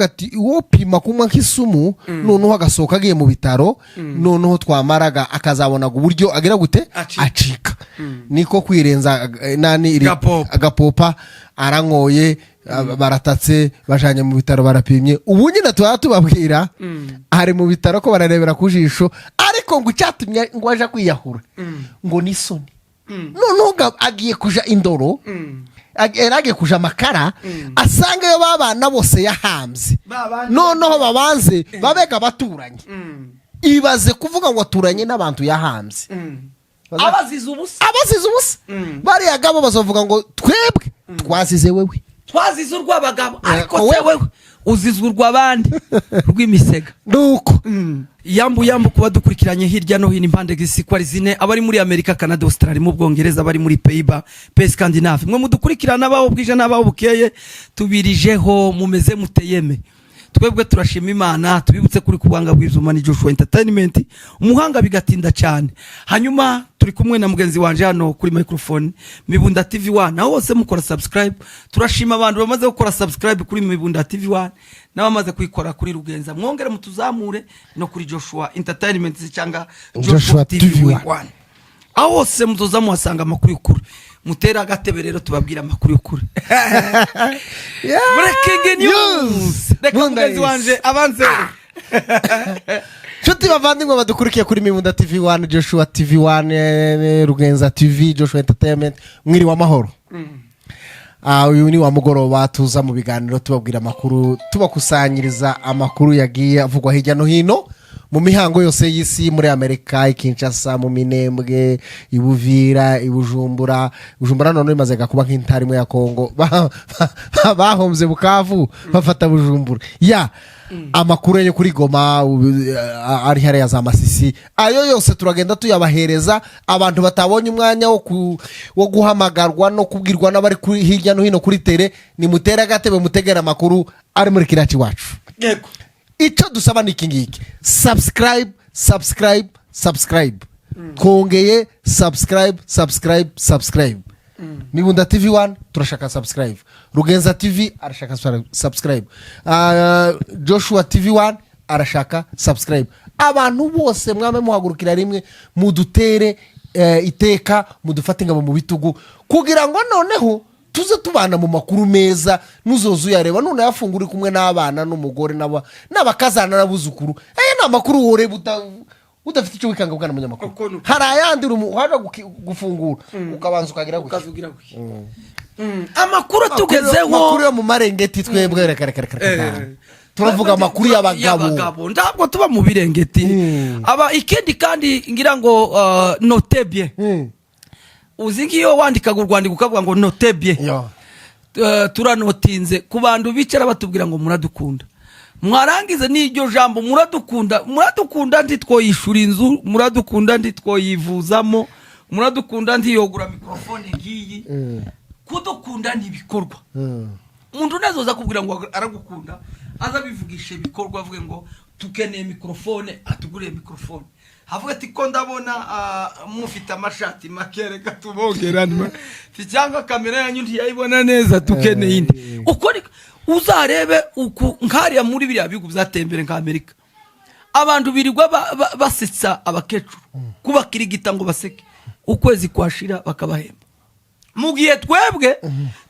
Aravuga ati: "Uwo pima kunywa nk'isumu, noneho agasohoka agiye mu bitaro, noneho twamaraga akazabonaga uburyo agira gute?" Acika. Acika. Niko kwirenza nani Gapopa. Agapopa aranyoye, baratatse, bajanye mu bitaro, barapimye. Ubu nyine tuba tubabwira ari mu bitaro, ko bararebera ku jisho. Ariko ngo icyatumye ngo aje kwiyahura ngo ni isoni. Noneho ngo agiye kuja indoro, yari agiye kuja amakara, asangayo babana bose yahambye. Babandi. Noneho babanze babega abaturanyi. Ibaze kuvuga ngo aturanye n'abantu yahambye. Abazize ubusa. Abazize ubusa. Bariya gabo bazavuga ngo: "Twebwe twazize wewe." Twazize urw'abagabo, ariko wewe. Se wewe uzize urw'abandi rw'imisega. Nuko. Yambu yambu kuba dukurikiranye hirya no hino impande z'isi ko ari zine: abari muri Amerika, Canada, Australia, mu Bwongereza, abari muri Pays-Bas, pays Scandinave, mwe mudukurikirana abaho bwije n'abaho bukeye, tubirijeho. Mumeze muteyeme? Twebwe turashima Imana. Tubibutse kuri kubanga bw'ibyuma ni Joshua Entertainment, umuhanga bigatinda cyane. Hanyuma turi kumwe na mugenzi wanje hano kuri microphone, Mibunda TV 1. Aho hose mukora subscribe. Turashima abantu bamaze gukora subscribe kuri Mibunda TV 1 n'abamaze kuyikora kuri Rugenza. Mwongere mutuzamure no kuri Joshua Entertainment cyangwa Joshua TV 1. 1. Aho hose muzoza muhasanga amakuru y'ukuri. Mutere agatebe rero tubabwire amakuru y'ukuri. Breaking news. Reka Bunda mugenzi is. wanje abanze. Nshuti bavandimwe badukurikiye kuri Mibunda TV 1, Joshua TV 1, Rugenza TV, Joshua Entertainment, mwiriwe amahoro. Uyu ni wa mugoroba tuza mu biganiro tubabwira amakuru, tubakusanyiriza amakuru yagiye avugwa hirya no hino mu mihango yose y'isi: muri Amerika, i Kinshasa, mu Minembwe, i Buvira, i Bujumbura. Bujumbura none bimaze kuba nk'intara imwe ya Kongo. Bahombye Bukavu, bafata Bujumbura. Ya amakuru yo kuri Goma, ari hariya za Masisi, ayo yose turagenda tuyabahereza. Abantu batabonye umwanya wo guhamagarwa no kubwirwa n'abari hirya no hino kuri terrain, nimutere agatebe mutegere amakuru ari muri kiriya iwacu. Icyo dusaba ni iki ngiki: subscribe, subscribe, subscribe. Twongeye subscribe, subscribe, subscribe. Mibunda TV 1 turashaka subscribe, Rugenza TV arashaka subscribe, Joshua TV 1 arashaka subscribe. Abantu bose mwame muhagurukira rimwe, mudutere iteka, mudufate ingabo mu bitugu, kugira ngo noneho tuze tubana mu makuru meza. Nuzoza uyareba none yafungura uri kumwe n'abana n'umugore n'abakazana n'abuzukuru. Aya ni amakuru woreba udafite icyo wikanga, bwana munyamakuru. Uko ni uko. Hari ayandi waje gufungura ukabanza ukagira gutya. Ukavugira gutya. Amakuru atugezeho. Amakuru yo mu Marengeti, twebwe reka reka reka reka. Turavuga amakuru y'abagabo. Y'abagabo, ntabwo tuba mu Birengeti. Aba ikindi kandi ngira ngo notez bien. Uzi nk'iyo wandikaga urwandiko ukavuga ngo notez bien. Yo. Turanotinze ku bantu bicara batubwira ngo muradukunda, mwarangiza n'iryo jambo muradukunda. Muradukunda ntitwoyishura inzu, muradukunda ntitwoyivuzamo, muradukunda ntiyogura mikorofone ngiyi. Kudukunda ni ibikorwa. Umuntu nazoza kubwira ngo aragukunda, aza abivugisha ibikorwa, avuge ngo tukeneye mikorofone, atuguriye mikorofone, avuga ati: "Ko ndabona mufite amashati make, reka tubongerane, cyangwa kamera yanyu ntiyayibona neza, tukeneye indi." Uko uzarebe uku nkariya muri biriya bihugu byateye imbere nka Amerika, abantu birirwa basetsa abakecuru, kubakirigita ngo baseke, ukwezi kwashira bakabahemba, mu gihe twebwe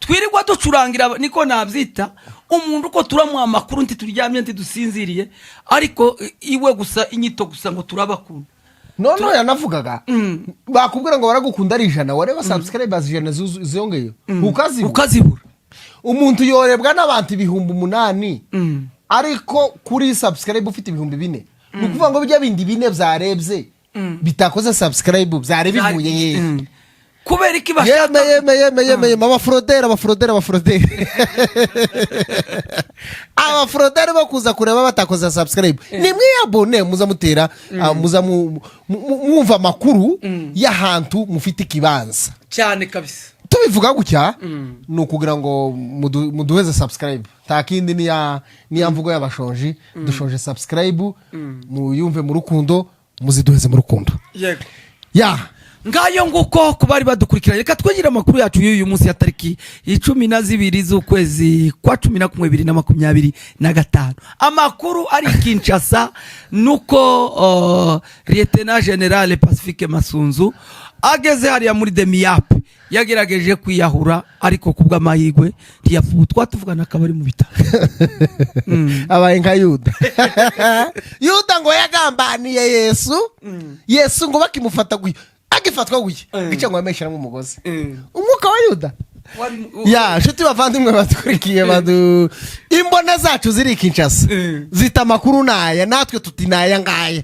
twirirwa ducurangira, niko nabyita, umuntu uko turamuha amakuru ntituryamye, ntidusinziriye, ariko iwe gusa inyito gusa ngo turabakunda. Noneho yanavugaga, bakubwira ngo baragukunda ari 100, wareba subscribers 100 ziyongeye ukazibura. Ukazibura. Umuntu yorebwa n'abantu 8000, ariko kuri subscribe ufite 4000. Ni ukuvuga ngo bijya bindi bine byarebye bitakoze subscribe byari bivuye hehe? Kubera iki bashaka Yeme yeme yeme yeme yeme, abaforoderi, abaforoderi, abaforoderi, abaforoderi bo kuza kureba batakoze subscribe, ni mwiyabone, muza mutera, muza mwumva amakuru y'ahantu mufite ikibanza. Cyane kabisa. Tubivuga gutya ni ukugira ngo muduheze subscribe, nta kindi. Niya mvugo y'abashonji: dushonje subscribe. Muyumve mu rukundo, muziduheze mu rukundo. Yego. Ya. Ngayo nguko ku bari badukurikiranye. Reka twegere amakuru yacu y'uyu munsi ya tariki 12 z'ukwezi kwa 11 2025. Amakuru ari i Kinshasa nuko Lieutenant General Pacifique Masunzu ageze hariya muri DEMIAP yagerageje kwiyahura, ariko kubw'amahirwe ntiyapfa. Ubu twatuvugana akaba ari mu bitaro. Abaye nka Yuda. Yuda ngo yagambaniye Yesu. Yesu ngo bakimufata guya, agifatwa guya, gica ngo yameshyiramo umugozi, umwuka wa Yuda. Ya nshuti, bavandimwe badukurikiye, badu imbona zacu ziri i Kinshasa zita amakuru naya, natwe tuti naya ngaya.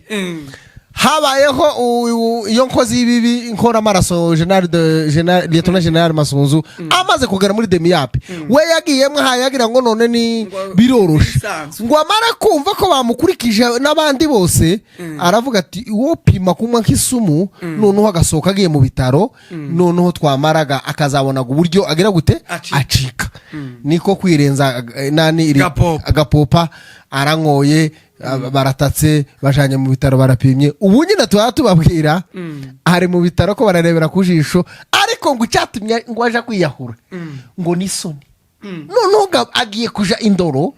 Habayeho iyo nkozi y'ibibi, inkoramaraso, général de général, lieutenant général Masunzu, amaze kugera muri DEMIAP, we yagiyemo yagira ngo none ni Ngo biroroshe, bisanzwe. Ngo amare kumva ko bamukurikije n'abandi bose, aravuga ati uwo pima kunywa nk'isumu, noneho agasohoka agiye mu bitaro, noneho twamaraga akazabonaga uburyo agira gute. Acika. Acika. Niko kwirenza nani Gapopa. Agapopa aranyoye, baratatse, bajanye mu bitaro, barapimye. Ubu nyine tuba tubabwira ari mu bitaro ko bararebera ku jisho, ariko ngo icyatumye ngo aje kwiyahura ngo ni isoni. Noneho ngo agiye kuja indoro,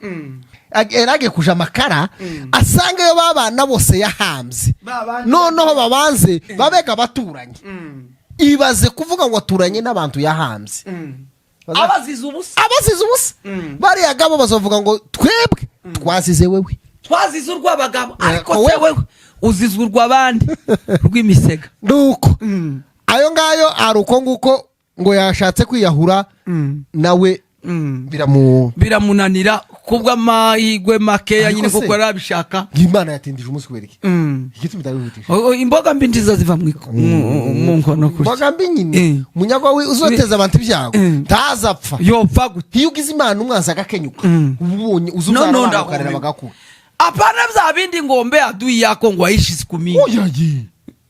yari agiye kuja amakara, asangayo babana bose yahambye. Ba bandi- Noneho babanze babega abaturanyi. Ibaze kuvuga ngo aturanye n'abantu yahambye. Abazize ubusa. Abazize ubusa. Bariya gabo bazavuga ngo twebwe twazize wewe. Twazize urw'abagabo, ariko wowe- se wewe uzizwe urw'abandi rw'imisega. Nuko ayo ngayo ari uko nguko, ngo yashatse kwiyahura nawe biramu Biramunanira kubw'amahirwe makeya. Ariko Nyine se- kuko yari abishaka. Imana yatindije umunsi kubera iki? Igituma itabihutisha. Imboga mbi nziza ziva mu nkono kurya. Mboga mbi nyine. Munyagwa we uzoteza abantu ibyago ntazapfa. Yopfa gute? Iyo ugize Imana umwanzi agakenyuka, uba ubonye uzi No, ubyara no, abana ndahumiwe. ukarera bagakura. Hapana bya bindi ngo mbe adui yako ngo aishi siku mingi. Oyaye.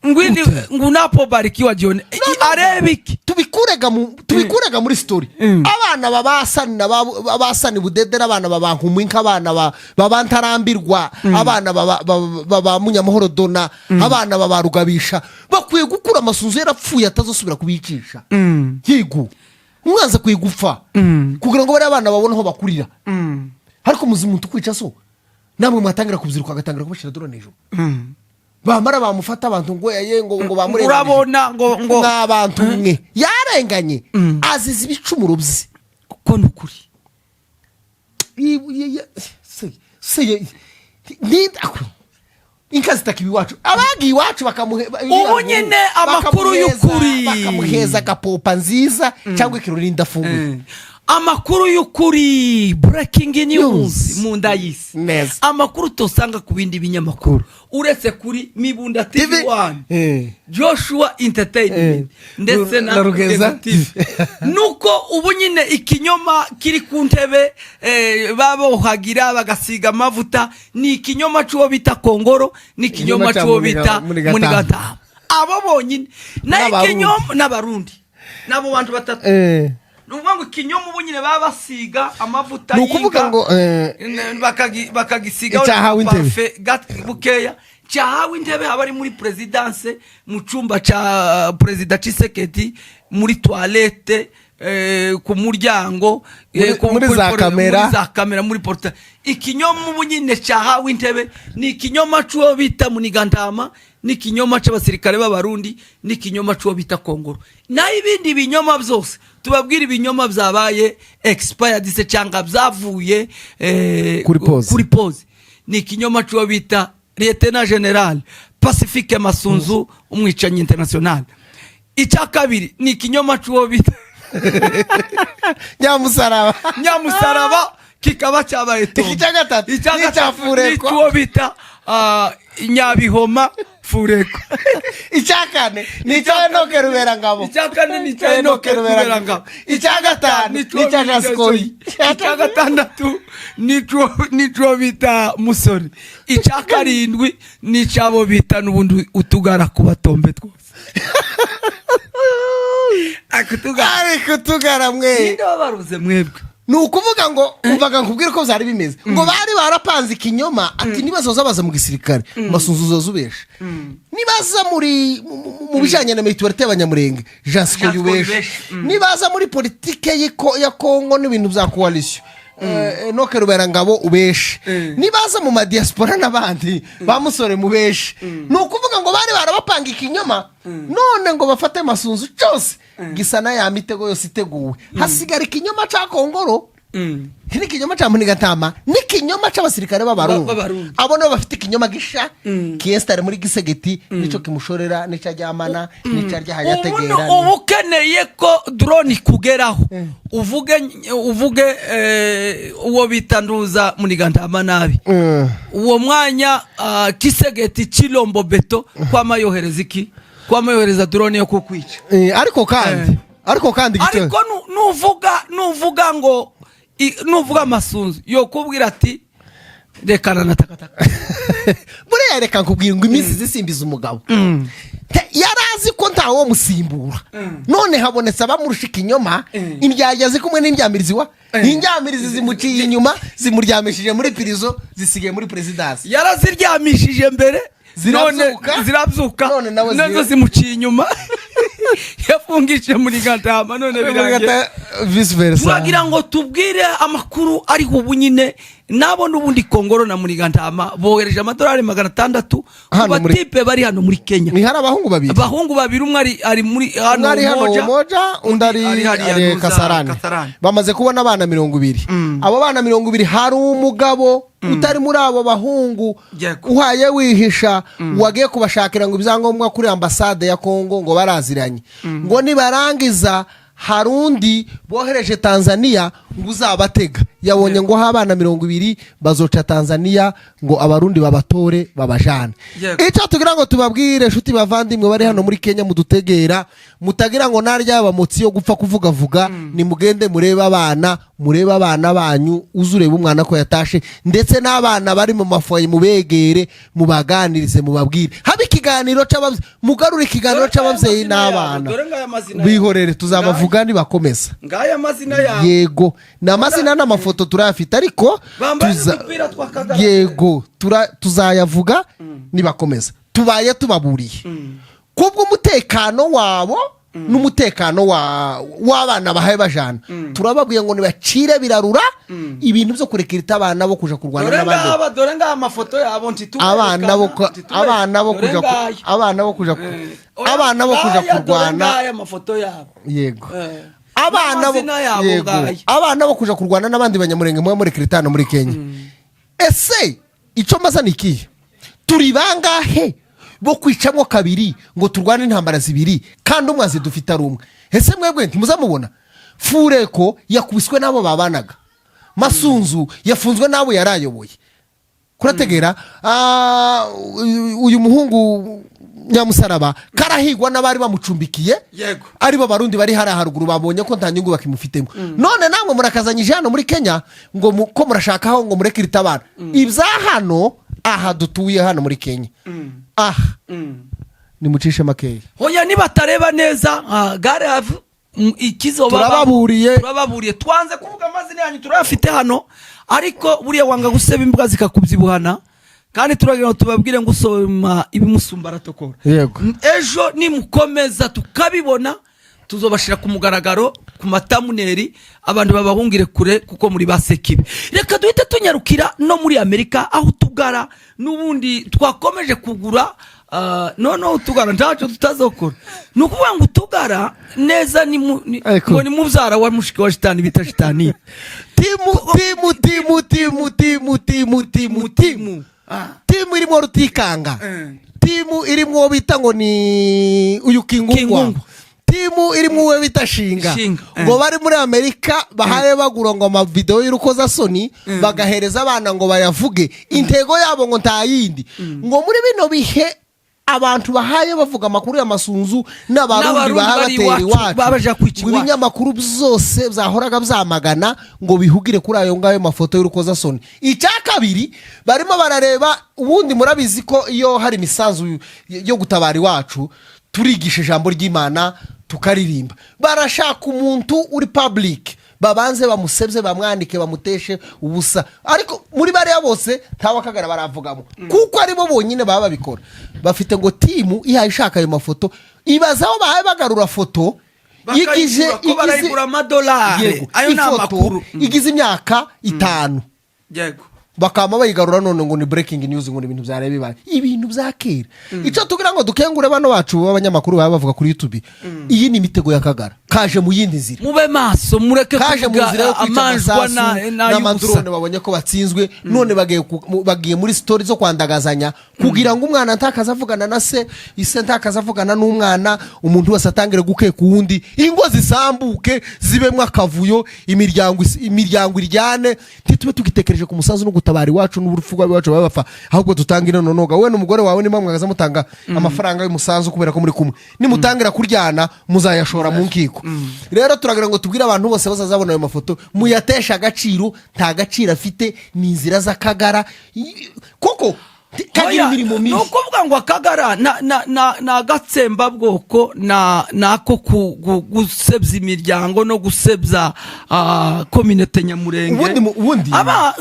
Ngwindi ngo unapobarikiwa jione arebe iki. Tubikurega muri story. Abana babasani na babasani budedera, abana baba Nkumwinka, abana baba Ntarambirwa, abana baba Munyamahoro Dona, abana baba Rugabisha bakwiye gukura Amasunzu yarapfuye atazosubira kubicisha. Yego, umwanzi akwiye gupfa kugira ngo bariya abana babone aho bakurira. Ariko muzi umuntu ukwica so namwe mwatangira kubyiruka, agatangira kubashyira drone hejuru, bamara bamufata abantu ngo yaye ngo bamurenganije. Urabona ngo Mwa bantu mwe, yarenganye, azize ibicumuro bye. Ko ni ukuri. Se inka zitaka iwacu, abagiye iwacu bakamuhe Ubu nyine amakuru y'ukuri. Bakamuheza agapopa nziza cyangwa ikirori ndafunguye. Amakuru y'ukuri, breaking news. News. Mu nda y'isi. Neza. Amakuru tosanga ku bindi binyamakuru uretse kuri Mibunda TV TV. 1, Joshua Entertainment, ndetse na na Rugenza Rugenza TV, nuko ubu nyine ikinyoma kiri ku ntebe, babohagira bagasiga amavuta, ni ikinyoma c'uwo bita Kongoro, ni ikinyoma Ikinyoma cya c'uwo bita Munigatamba. Munigatamba. Abo bonyine nayo. N'Abarundi. Ikinyoma n'Abarundi, n'abo bantu batatu. Ni ukuvuga ngo ikinyoma ubu nyine baba basiga amavuta Ni ukuvuga y'inka, ngo bakagisigaho Cyahawe intebe. parufe bukeya, cyahawe intebe. Haba ari muri présidence, mu cyumba cya perezida Tshisekedi, muri toilette, ku muryango, Muri za kamera. Muri za kamera, muri porta. Ikinyoma ubu nyine cyahawe intebe ni ikinyoma c'uwo bita Munigantama, n'ikinyoma c'abasirikare b'Abarundi, n'ikinyoma c'uwo bita Kongoro. Naho ibindi binyoma byose tubabwira, ibinyoma byabaye expired se cyangwa byavuye Kuri pause. Kuri pause, ni ikinyoma c'uwo bita Lieutenant General Pacifique Masunzu, umwicanyi international. Icya kabiri ni ikinyoma c'uwo bita Nyamusaraba. Nyamusaraba, kikaba cyabaye tombe. Icya gatatu Icya ni icya gatatu Fureko. ni icy'uwo bita Nyabihoma Fureko. Icya kane ni icya Enoke Ruberangabo. Icya kane ni icya Enoke Ruberangabo. Icya gatanu ni icy'uwo icya bita Jasikori. Icya gatandatu ni icy'uwo bita Musore. Icya karindwi ni icy'abo bita n'ubundi utugara ku batombe twose. Akutugara. Ariko utugara mwe. Ninde wabaruze mwebwe? Ni ukuvuga ngo, umvaga nkubwire ko byari bimeze, ngo bari barapanze ikinyoma ati nibazoza baza mu gisirikare, Masunzu uzoza ubesha, nibaza muri mu bijyanye na mutualité y'Abanyamurenge, Jasiko Jasco yubesha, yubesha. Nibaza muri politike ya Kongo n'ibintu bya coalition, Enoke Ruberangabo ubeshe, nibaza mu madiaspora n'abandi bamusore mubeshe. Ni ukuvuga ngo bari barabapanga ikinyoma, none ngo bafate Masunzu cyose gisa na ya mitego yose iteguwe, hasigara ikinyoma ca Kongoro n'ikinyoma ca Munigatama n'ikinyoma c'abasirikare b'Abarundi. B'Abarundi. Abo nabo bafite ikinyoma gisha kiyesitare muri Gisegeti, nico kimushorera, nico aryamana, nico arya Ubu hayategera. Uba ukeneye ko drone ikugeraho, uvuge uwo bita nduza Munigantama nabi, uwo mwanya Kisegeti Chilombo Beto kwama yohereza iki, kwama yohereza drone yo kukwica. Ariko kandi Ariko nuvuga ngo nuvuga Masunzu, yokubwira ati rekana na takataka. Buriya reka nkubwira ngo iminsi zisimbiza umugabo. Yari azi ko ntawo musimbura, none habonetse abamurusha ikinyoma. Indyarya ziri kumwe n'indyamirizi wa indyamirizi zimuciye inyuma, zimuryamishije muri prison, zisigaye muri perezidansi. Yaraziryamishije mbere, none Zirabyuka. zirabyuka. None nawe nazo zimuciye inyuma, yafungishije muri gatama, none birangiye. Vice versa. Turagira ngo tubwire amakuru ariho ubu nyine nabo n'ubundi Kongoro na Murigantama bohereje amadolari 600 ku Hano muri- batipe bari hano muri Kenya. Ni hari abahungu babiri. Abahungu babiri, umwe ari muri hano Umwe ari hano Umoja, Umoja, undi ari ari hariya ari Nuza- Kasarani. Kasarani. Bamaze kubona abana 20. Abo bana 20, hari umugabo utari muri abo bahungu uhaye wihisha, wagiye kubashakira ngo ibyangombwa kuri ambasade ya Kongo, ngo baraziranye, ngo nibarangiza hari undi bohereje Tanzania ngo uzabatega. Yabonye ngo aho abana 20 bazoca Tanzania ngo Abarundi babatore babajane. Icyo tugira ngo tubabwire, inshuti bavandimwe bari hano muri Kenya mudutegera, mutagira ngo narya bamotsi yo gupfa kuvugavuga, nimugende murebe abana, murebe abana banyu, uze urebe umwana ko yatashe, ndetse n'abana bari mu mafoyer mubegere, mubaganirize, mubabwire, habe ikiganiro c'ababyeyi, mugarure ikiganiro Dore ngaya c'ababyeyi amazina yabo, n'abana. dore ngaya amazina yabo. Bihorere, tuzabavuga nibakomeza. Ngaya amazina yabo. Yego, ni amazina n'amafoto turayafite, ariko Bambaye n'udupira twa Kagame. Yego, tuzayavuga nibakomeza. Tubaye tubaburiye kubw'umutekano wabo n'umutekano w'abana bahaye bajana. Turababwiye ngo nibacire birarura ibintu byo kurekera abana bo kuja kurwana Dore n'abandi. ngaba, dore ngaya amafoto yabo. Abana bo abana bo kuja abana bo kuja abana bo kuja kurwana. Ngaya amafoto yabo. Yego. Abana bo N'amazina yabo Yego. ngaya. Abana bo kuja kurwana n'abandi Banyamurenge muba muri kiritano muri Kenya, ese icyo mbaza ni ikihe? Turi bangahe bo kwicamo kabiri ngo turwane intambara zibiri kandi umwanzi dufite ari umwe? Ese mwebwe ntimuzamubona? Fureko yakubiswe n'abo babanaga, Masunzu yafunzwe n'abo yari ayoboye, kurategera. Uyu muhungu Nyamusaraba karahigwa n'abari bamucumbikiye, aribo Barundi bari hariya haruguru, babonye ko nta nyungu bakimufitemo. None namwe murakazanyije hano muri Kenya ngo ko murashakaho ngo mureke iritabara ibya hano aha dutuye hano muri Kenya aha. Nimucishe makeya. Hoya, nibatareba neza gare have ikizoba. Turababuriye. Turababuriye, twanze kuvuga amazina yanyu, turayafite hano, ariko buriya wanga guseba imbwa zikakubyibuhana, kandi turagira ngo tubabwire ngo usoma ibimusumba aratokora. Ejo nimukomeza tukabibona, tuzobashira ku mugaragaro ku matamuneri, abantu babahungire kure kuko muri ba sekibi. Reka duhite tunyarukira no muri Amerika, aho utugara n'ubundi twakomeje kugura. Noneho utugara ntacyo tutazokora. Ni ukuvuga ngo utugara neza ni Ariko- ngo ni mubyara wa mushiki wa shitani bita shitani. Team, team, team, team, team, team, team, team. Team irimo Rutikanga, team irimo uwo bita ngo ni uyu Kingungwa, Kingungwa. Team irimo uwo bita Shinga, Shinga, ngo bari muri Amerika bahaye bagura ngo amavidewo y'urukozasoni, bagahereza abana ngo bayavuge. Intego yabo ngo nta yindi, ngo muri bino bihe abantu bahaye bavuga amakuru y'Amasunzu n'Abarundi N'Abarundi baha bari batera iwacu, iwacu, babaja kwica ngo iwacu. ibinyamakuru byose byahoraga byamagana ngo bihugire kuri ayo ngayo mafoto y'urukozasoni. Icya kabiri, barimo barareba ubundi murabizi ko iyo hari imisanzu yo gutabara iwacu, turigisha ijambo ry'Imana, tukaririmba. Barashaka umuntu uri public. Babanze bamusebye, bamwandike, bamuteshe ubusa. Ariko muri bariya bose ntawe Akagara baravugamo, kuko aribo bonyine baba babikora. Bafite ngo team ihaye ishaka ayo mafoto, ibaza aho bahaye bagarura foto igize Bakayigura, ko barayigura amadolari. Yego, Ayo ni ifoto amakuru. Igize imyaka 5, bakaba bayigarura none ngo ni breaking news, ngo ni ibintu byaraye bibaye, ibintu bya kera. Icyo tugira ngo dukengure bano bacu b'abanyamakuru baba bavuga kuri YouTube, iyi ni imitego ya Kagara, kaje mu yindi nzira. Mube maso, mureke Kaje mu kuvuga nzira yo kwica amanjwa amasasu n'ay'ubusa. n'amadrone. Babonye ko batsinzwe, none bagiye muri story zo kwandagazanya kugira ngo umwana ntakaze avugana na se, ise ntakaze avugana n'umwana, umuntu wese atangire gukeka uwundi, ingo zisambuke, zibemo akavuyo, imiryango iryane. Ntitube tugitekereje ku musanzu no gutabara iwacu n'urupfu rw'iwacu baba bapfa, ahubwo dutanga ino nonoga. Wowe n'umugore wawe nimba mwagaza mutanga amafaranga y'umusanzu kubera ko muri kumwe, nimutangira kuryana muzayashora mu nkiko. Rero turagira ngo tubwire abantu bose bazazabona ayo mafoto, muyateshe agaciro, nta gaciro afite, ni inzira z'Akagara koko kagira Oya, imirimo ni mibi. ukuvuga ngo Akagara na agatsembabwoko nako gusebya imiryango no gusebya communauté Nyamurenge. Ubundi Aba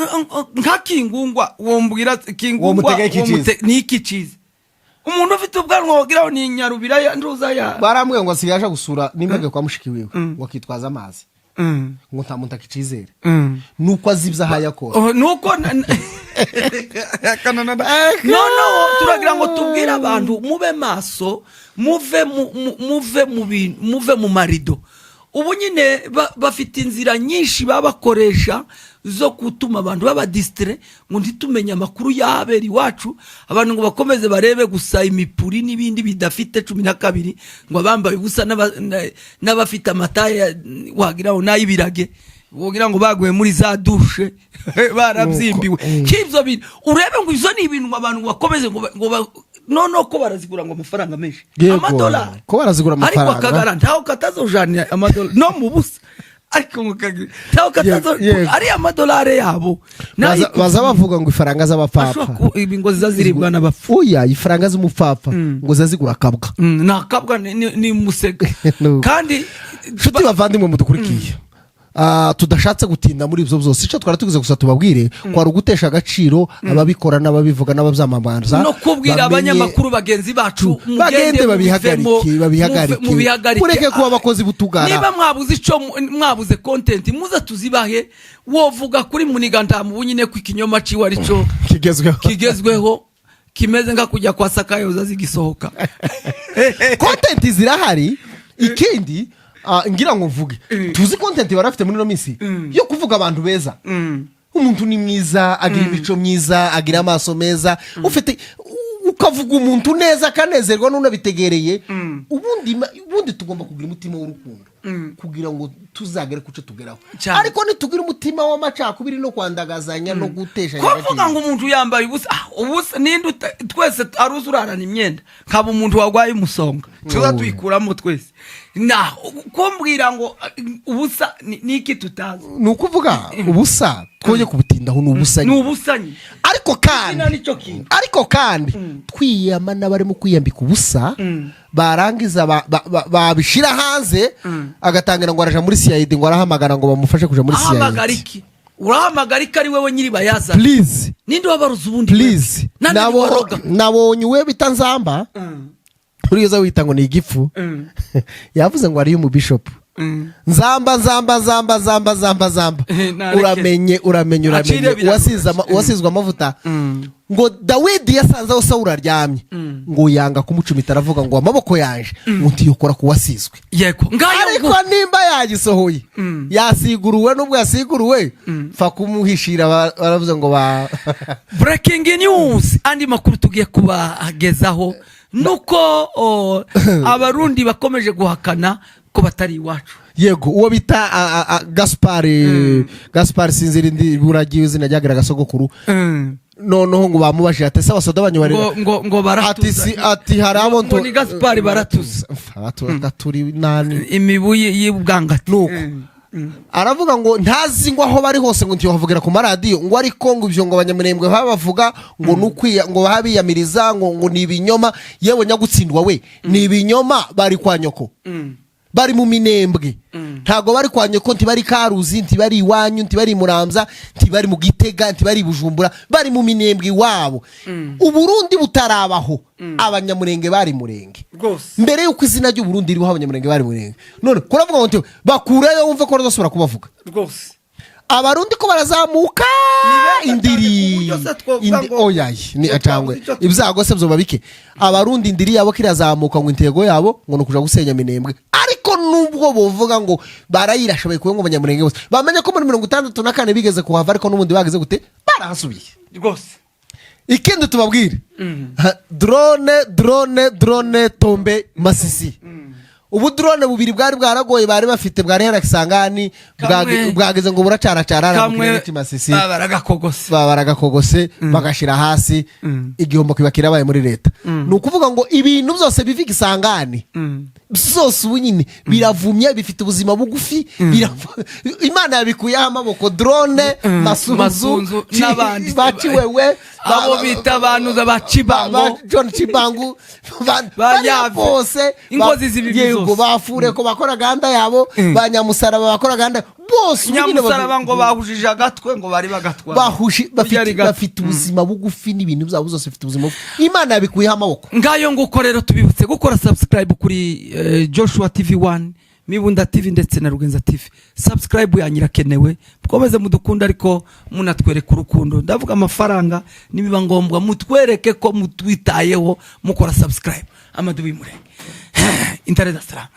nka Kingungwa wombwira Kingungwa. Womutega iki ciza? Ni iki ciza? Umuntu ufite ubwanwa wogira ni nyarubira ya nduza ya Barambwiye ngo asigaye aje gusura nimba agiye kwa mushiki wiwe, wakitwaza amazi, ngo nta muntu akicizere, nuko azi ibyo ahaye akora. Oh, nuko noneho turagira ngo tubwire abantu mube maso, muve mu bintu, muve mu marido. Ubu nyine bafite inzira nyinshi baba bakoresha zo gutuma abantu baba distraits, ngo ntitumenye amakuru y'ahabera iwacu. Abantu ngo bakomeze barebe gusa imipuri n'ibindi bidafite 12, ngo abambaye ubusa n'abafite amataye wagira ngo n'ay'ibirage, wogira ngo baguye muri za douche barabyimbiwe. Nuko, K'ibyo bintu urebe ngo izo ni ibintu abantu bakomeze ngo noneho ko barazigura ngo amafaranga menshi. Yego, Amadolari. ko barazigura Ariko amafaranga. Akagara ntaho katazojanira amadolari no mu busa, ariko ngo ntaho katazo Yego, yego. ari amadolari yabo. Baza bavuga ngo ifaranga z'abapfapfa Ashobora ibi ngo ziza ziribwa n'abapfu. Oya, ifaranga z'umupfapfa ngo ziza zigura akabwa. Ni akabwa, ni musega. Nuko. Kandi Nshuti bavandimwe mudukurikiye, tudashatse gutinda muri ibyo byose, icyo twari tugize gusa tubabwire kwari ugutesha agaciro ababikora n'ababivuga n'ababyamamaza, no kubwira abanyamakuru bagenzi bacu, mugende bagende babihagarike, mubivemo, babihagarike, mubihagarike. Mureke kuba abakozi b'utugara. Niba mwabuze icyo mwabuze content, muze tuzibahe. Wovuga kuri Muniga ntamubu nyine ko ikinyoma ciwe ari cyo kigezweho. Kigezweho, kimeze nka kujya kwa Sakayoza zigisohoka. Content zirahari. Ikindi ngira ngo mvuge, tuzi content barafite muri ino minsi yo kuvuga abantu beza. Umuntu ni mwiza, agira imico myiza, agira amaso meza, ufite ukavuga umuntu neza akanezerwa n'unabitegereye. Ubundi tugomba kugira umutima w'urukundo kugira ngo tuzagere ku cyo tugeraho. Cyane. Ariko nitugira umutima w'amacakubiri no kwandagazanya no gutesha Kuvuga ngo umuntu yambaye ubusa, ubusa ninde twese aruzi urarana imyenda, nkaba umuntu warwaye umusonga tuza tuyikuramo twese, na kumbwira ngo ubusa ni iki tutazi? Ni ukuvuga ubusa twoye kubutindaho, ni ubusa Ni nyine. ubusa nyine. Ariko kandi Izina nicyo kintu. Ariko kandi twiyama n'abarimo kwiyambika ubusa, barangiza babishyira hanze, agatangira ngo araja muri CID, ngo arahamagara ngo bamufashe kuja muri Ahamagara CID. iki? Urahamagara iki ari wowe nyiri bayazana? Please. Ninde wabaruza ubundi? Please. Nande waroga? Nabonye uwe bita Nzamba, uriya wita ngo ni igifu, yavuze ngo ariyo umubishopu. Nzamba, Nzamba, Nzamba, Nzamba, Nzamba, Nzamba. Nareke. Uramenye, uramenye, Acire uramenye. birarushye. Uwasizwe amavuta, ngo Dawidi yasanze aho Sawuli aryamye, ngo yanga kumucumita, aravuga ngo amaboko yanje ngo ntiyokora ku wasizwe. Yego, ngayo. Ariko nimba yagisohoye yasiguruwe, nubwo yasiguruwe pfa kumuhishira, baravuze ngo ba Breaking news, andi makuru tugiye kubagezaho nuko Abarundi bakomeje guhakana ko batari iwacu. Yego, uwo bita Gaspari, Gaspari sinzi irindi buragiye izina ryagiraga sogokuru. Noneho ngo bamubajije ati: "Ese abasoda banyu bari Ngo Ati baratuza. si ati hari abo Ngo ni Gaspari baratuza. Turi nani? Imibu y'ubwangati. Nuko aravuga ngo ntazi ngo aho bari hose, ngo ntibavugira ku maradiyo, ngo ariko ngo ibyo ngo Abanyamurembwe baba bavuga ngo ni ukwiya, ngo baba biyamiriza, ngo ni ibinyoma. Yewe nyagutsindwa we, ni ibinyoma, bari kwa nyoko. Bari mu Minembwe, ntabwo bari kwa nyoko, ntibari Karuzi, ntibari iwanyu, ntibari i Muramza, ntibari mu Gitega, ntibari i Bujumbura, bari mu Minembwe iwabo. Uburundi butarabaho, Abanyamurenge bari Murenge. Mbere y'uko izina ry'Uburundi ririho, Abanyamurenge bari Murenge. None kuravuga ngo bakureyo, wumve ko bazasubira kubavuga. Abarundi ko barazamuka. Ni beza Indiri cyane ku buryo se twovuga Oyaye ni ngo acangwe. twabuze icyo Ibyago se byoba bike? Abarundi indiri yabo kirazamuka, ngo intego yabo ngo ni ukuja gusenya Minembwe. Ariko nubwo bovuga ngo barayirashoboye kuba, ngo Abanyamurenge bose bamenye ko muri 64 bigeze kuhava, ariko n'ubundi bageze gute? Barahasubiye. Ikindi tubabwire, drone, drone, drone tombe Masisi. Ubu drone bubiri bwari bwaragoye bari bafite, bwari Kisangani, bwageze ngo buracaracara mu Kamwe kirere cy'i Masisi. Baragakogose. Baba baragakogose, bagashyira hasi, igihombo kiba kirabaye muri leta. Ni ukuvuga ngo ibintu byose biva Igisangani byose ubu nyine biravumye, bifite ubuzima bugufi. Imana yabikuyeho amaboko. Drone Masunzu, Masunzu n'abandi. Baciwewe. Abo bita abantu ba Cibango. Ba John Cibangu, Ba bariya Yave. bose. Inkozi z'ibibi Yego. zose. Bafure ko bakora gahunda yabo, ba Nyamusaraba bakora gahunda bose, ubu nyine Nyamusaraba ngo bahujije agatwe, ngo bari bagatwara. Bahushi Burya bafite ari gato. Bafite ubuzima bugufi, n'ibintu byabo byose bifite ubuzima bugufi. Imana yabikuyeho amaboko. Ngayo nguko rero, tubibutse gukora subscribe kuri Joshua TV 1, Mibunda TV ndetse na Rugenza TV. Subscribe yanyu irakenewe. Mukomeze mudukunda, ariko munatwereka urukundo, ndavuga amafaranga, nibiba ngombwa mutwereke ko mutwitayeho mukora subscribe. Amadubi murenge intare da salamu.